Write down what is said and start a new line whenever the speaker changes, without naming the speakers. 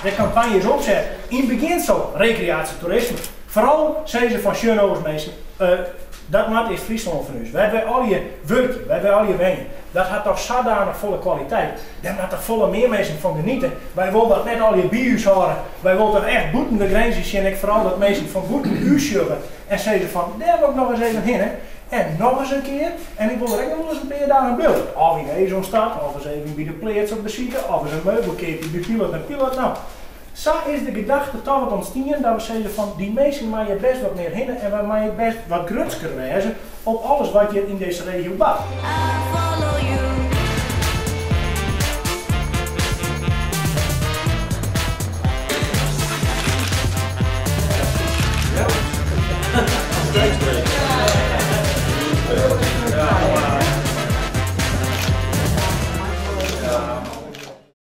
De kampanje is opset yn begjinsel rekreaasjetoerisme. Foaral sizze fan sjoch no ris minsken, dat moat East-Fryslân fan ús, wêr't wy allegear wurkje, wêr't wy allegear wenje, dat hat toch sadanich folle kwaliteit. Dêr moatte folle mear minsken fan geniete. Wy wolle dat net allegear by ús hâlde. Wy wolle toch echt bûten de grinzen sjen, ek foaral dat minsken fan bûten ús sjogge en sizze fan dêr wol ik noch ris even hinne en noch ris in kear en ik wol der ek noch wolris in pear dagen bliuwe. Of yn Esonstad, of ris even by de pleats op besite, of ris in meubel keapje by Pilot en Pilot. No, sa is de gedachte toch wat ûntstien dat we sizze fan dy minsken meie best wat mear hinne en wy meie best wat grutsker wêze op alles wat hjir yn dizze regio bart.